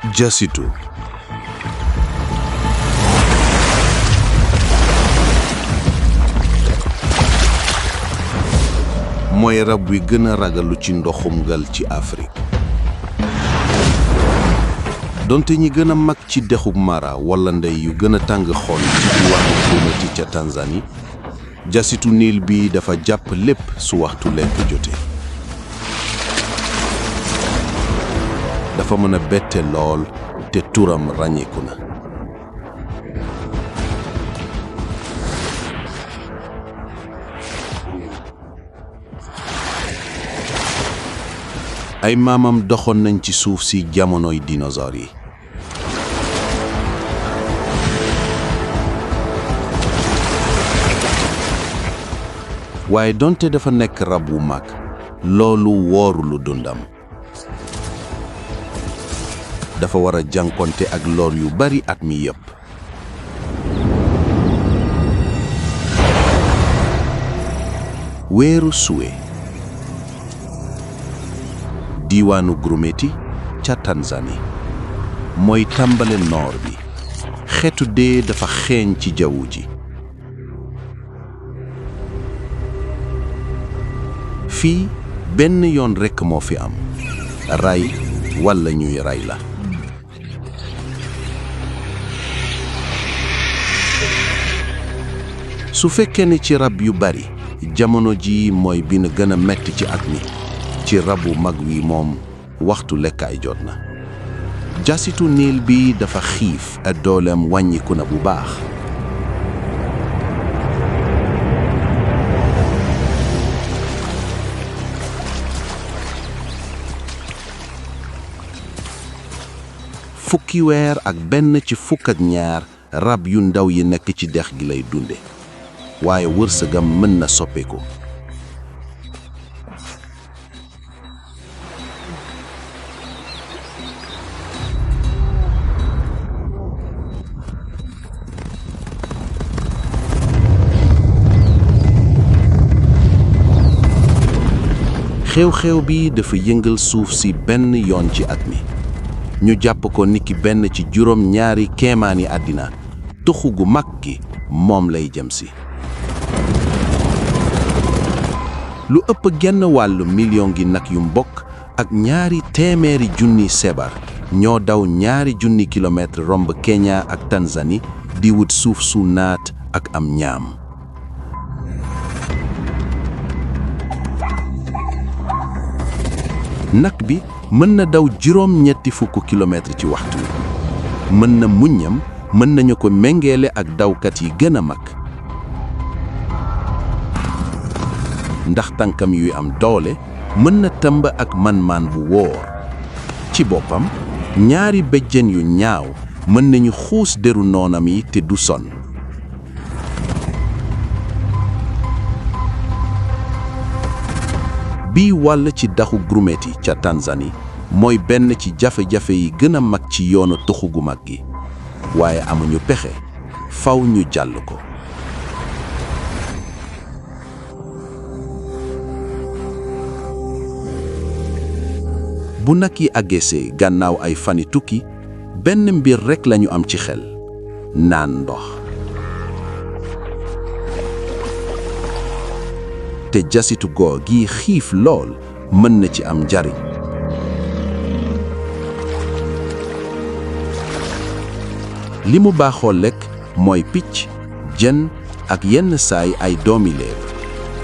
Jasitu mooy rab wi gën a ragalu ci ndoxum gal ci Afrique donte ñi gën a mag ci dexu Mara wala ndey yu gën a tàng xol ci diwaanu Grumeti ca Tanzanie jasitu niil bi dafa jàpp lépp su waxtu lekk jote dafa mën a bette lool te turam ràññeeku na ay maamam doxoon nañ ci suuf si jamonoy dinosaure yi waaye donte dafa nekk rab wu mag loolu woorulu dundam dafa war a jànkonte ak lor yu bari at mi yépp weeru suwe diiwaanu Grumeti ca Tanzanie mooy tàmbale noor bi xeetu dee dafa xeeñ ci jawwu ji fii benn yoon rekk moo fi am ray walla ñuy ray la su fekkee ne ci rab yu bari jamono ji mooy bi na gën a metti ci at mi ci rabu mag wi moom waxtu lekkaay jot na jasitu niil bi dafa xiif ak dooleem wàññiku na bu baax fukki weer ak benn ci fukk ak ñaar rab yu ndaw yi nekk ci dex gi lay dunde waaye wërsëgam mën na soppeeku xew-xew bi dafa yëngal suuf si benn yoon ci at mi ñu jàpp ko niki benn ci juróom ñaari keemaani àddina tuxu gu mag gi moom lay jëm si lu ëpp genn wàllu million gi nag yu mbokk ak 200 junni sebar ñoo daw 2,000 kilomètre romb Kenya ak Tanzanie di wut suuf su naat ak am ñaam nag bi mën na daw juróom-ñetti fukk kilomètre ci waxtu mën na muññam mën nañu ko méngeele ak dawkat yi gën a mag ndax tànkam yuy am doole mën na tëmb ak man-man bu wóor ci boppam ñaari béjjén yu ñaaw mën nañu xuus deru noonam yi te du sonn bii wàll ci daxu Grumeti ca Tanzanie mooy benn ci jafe-jafe yi gën a mag ci yoonu tuxu gu mag gi waaye amuñu pexe faw ñu jàll ko bu nag yi àggesee gannaaw ay fani tukki benn mbir rekk lañu am ci xel naan ndox te jasitu goo gi xiif lool mën na ci am njariñ li mu baaxoo lekk mooy picc jën ak yenn saay ay doomi léeb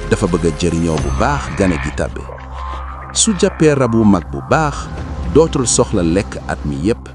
dafa bëgg a jëriñoo bu baax gane gi tàbbe su jàppee rab wu mag bu baax dootul soxla lekk at mi yépp